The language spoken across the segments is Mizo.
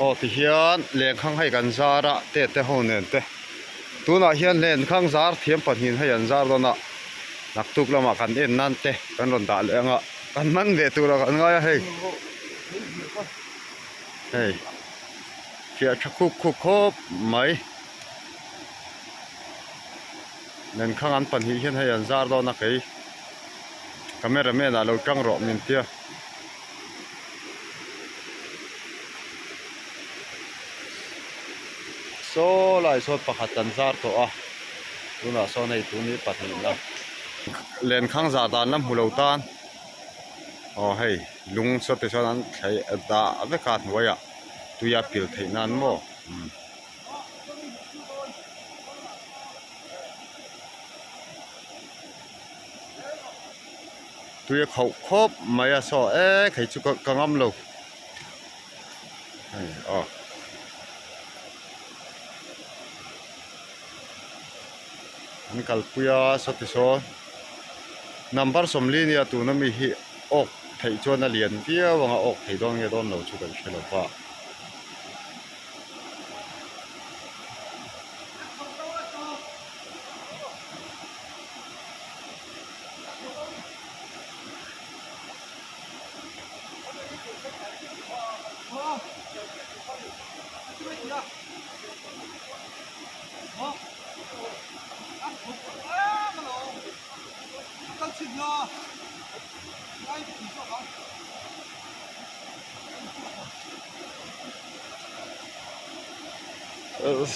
Aw tihian lenkhang hei kan zar a te te ho nen te tunah hian lenkhang zar thiam pahnihin hei an zar dawn a naktuk lamah kan en nan te kan rawn dah leh ang a kan man ve tur ah kan ngai a hei hei fiah tha khup khup khawp mai lenkhang an pahnih hian hei an zar dawn a kei camera man ah lo tang rawh min tia. Saw lai sawn pakhat kan zar tawh a tunah sawn hei tun hi pahnihna lenkhang zah dan la hmu lo tan aw hei lung saw te chuan an thlei dah vek a hnuaiah tui a pil theih nan maw umm. Tui a khauh khawp mai a saw e kei chu ka ngam lo hei aw. An kalpui a saw ti sawn number 40 nia tuna mi hi awk theih chuan a lian viau ang a awk thei dawn nge dawn lo chu kan hre lo va.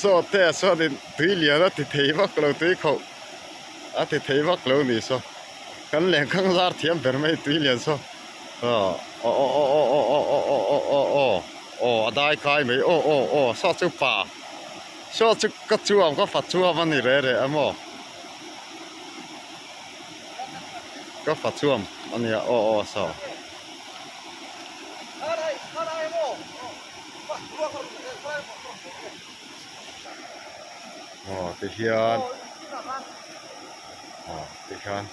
Saw te ah chuanin tui lian a ti thei vak lo tui khauh a ti thei vak lo ni saw kan lengkhang zar thiam ber mai tui lian saw aw aw aw aw aw aw aw aw aw aw aw aw aw a dai kai mai aw aw aw saw chu pa saw chu ka chuam ka fa chuam a ni re re a maw ka fa chuam a nia aw aw saw. Aw tihian aw tihian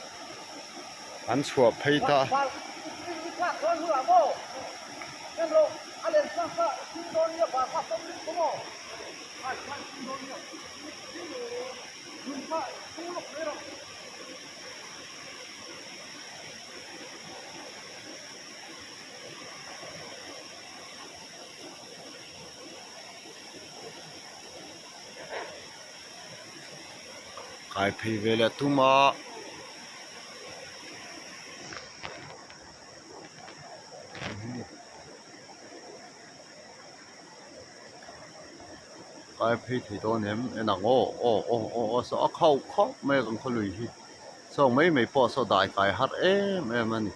an chhuah phei ta Kai phei ve leh tum a. Kai phei thei dawn em en ang aw aw aw aw aw saw a khauh khauh mai a kan khaw lui hi saw mai mai pawh saw dai kai har em em a ni.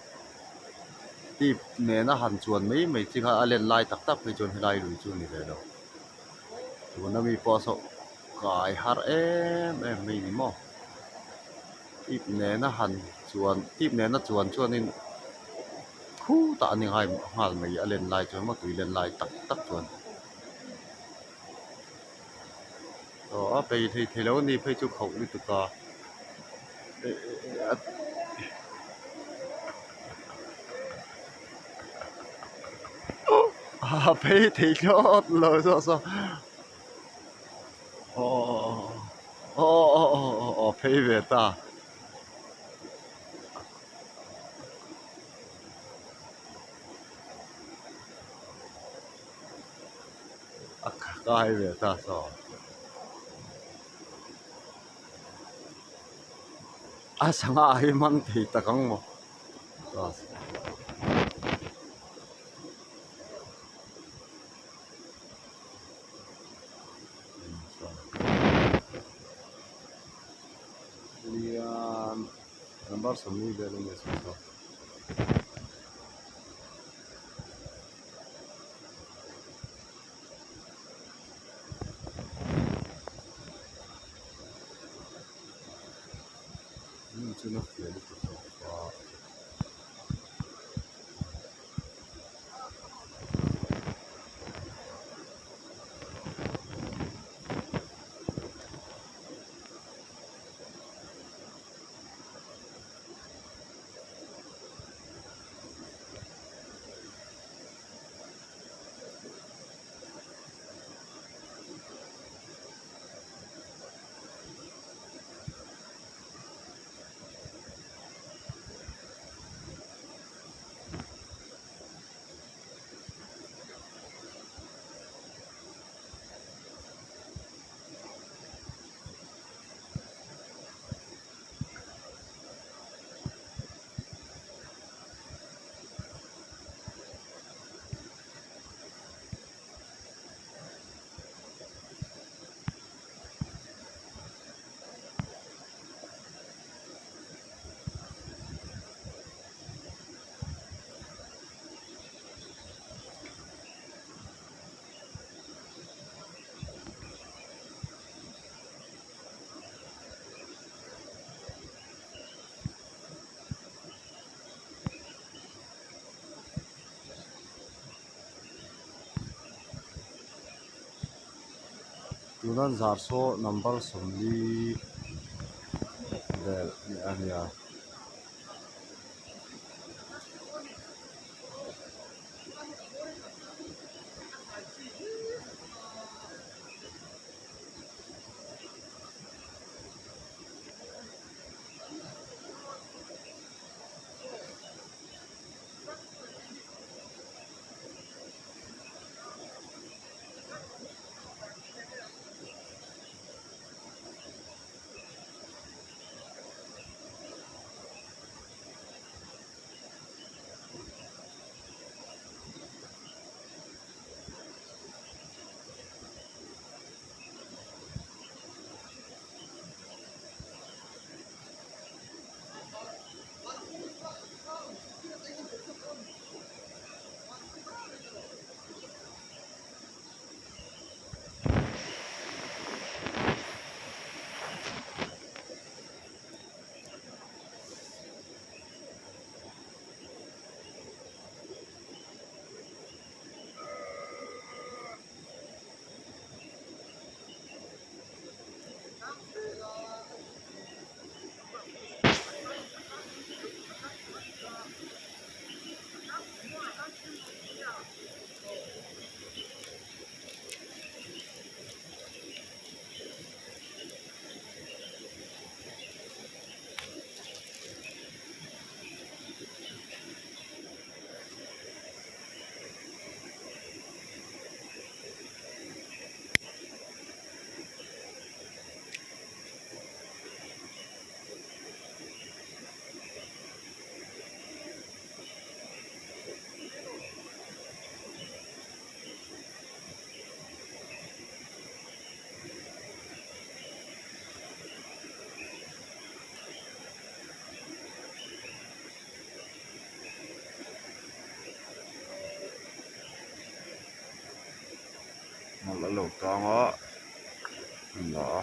Tip nena han chuan mai mai chi kha a len lai tak tak phei chuan helai lui chu a ni ve lo. Tuna mi pawh saw kai har em em mai ni maw. Tip nena han chuan tip nena chuan chuanin khutah a ni nghal nghal mai a len lai chuan maw tui len lai tak tak chuan. Aw a bei thei thei lo a ni phei chu khauh lutuk a. A phei thei thlawt lo zawk saw aw aw aw aw aw aw phei ve ta. A kai ve ta saw. A sangha hi man thei tak ang maw lian number 40 vel a nia saw. Chuna fiah lutuk bawk a. Tuna an zar saw number 40 vel a nia. Mal a lo tang a an la a.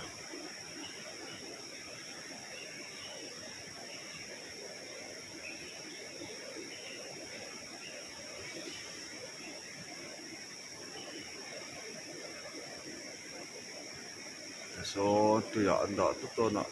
Saw tuiah an dah tawp dawn a.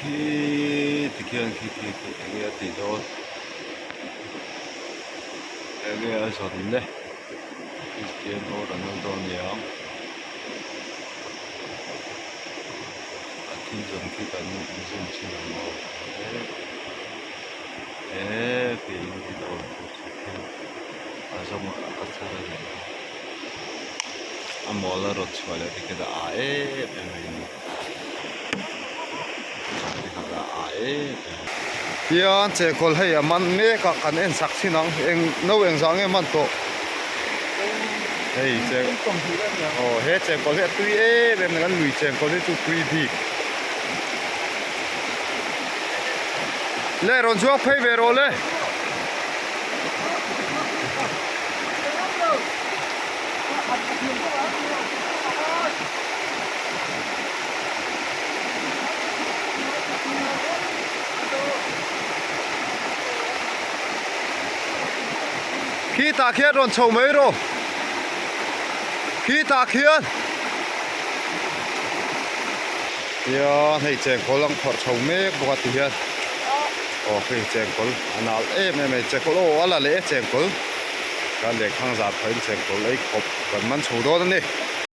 Khi tikhian khi khi khi enge a tih dawn enge a zawn le Cristiano Ronaldo a ni ang a thil zawn khi kan zoom chhin ang aw eee khi in ti dawn chu chu thil a zawng a chhar a nih hi a mawl a rawt chhuah leh te khi a ah em em mai a ni. Hian chengkawl hei a man mek a kan en sak thin ang eng no engzah nge man tawh hei cheng aw he chengkawl hi a tui em em kan lui chengkawl hi chu tui bik le rawn chhuak phei ve rawh le. Khi tah khian rawn chho mai rawh khi tah khian hian hei chengkawl ang phawrh chho mek bawk a ti hian aw hei chengkawl a nal em em a ni chengkawl aw a la leh e chengkawl kan lehkhang zar phahin chengkawl ei khawp kan man chho dawn a ni.